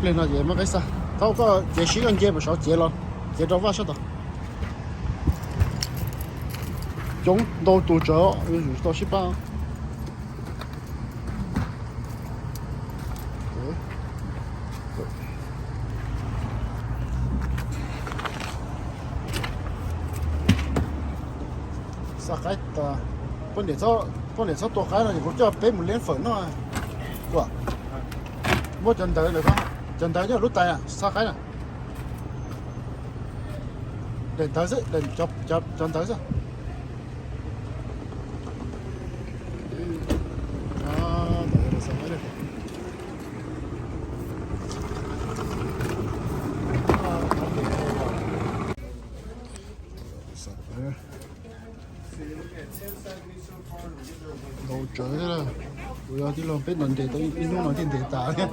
Li no ces muab qeb xa. Thaum koj cev sib koj nce mus saum cev los, cev rau vaj sab tod. Coob ntau tus tsawv, tsis tau sib pab. Xa qaib tas, poj niam txhob tua qaib no es kuv coj peb mus liab fawm noj. Kuam, muab cov ntawv ntawm ko, cov ntawv nyob lub tais xa qaib na. Daim ntawv xwb, cov ntawv xwb. Ntau tsawv thiab, kuv yog tij laug peb ntes tau ib hnub no thiaj ntes tas thiab.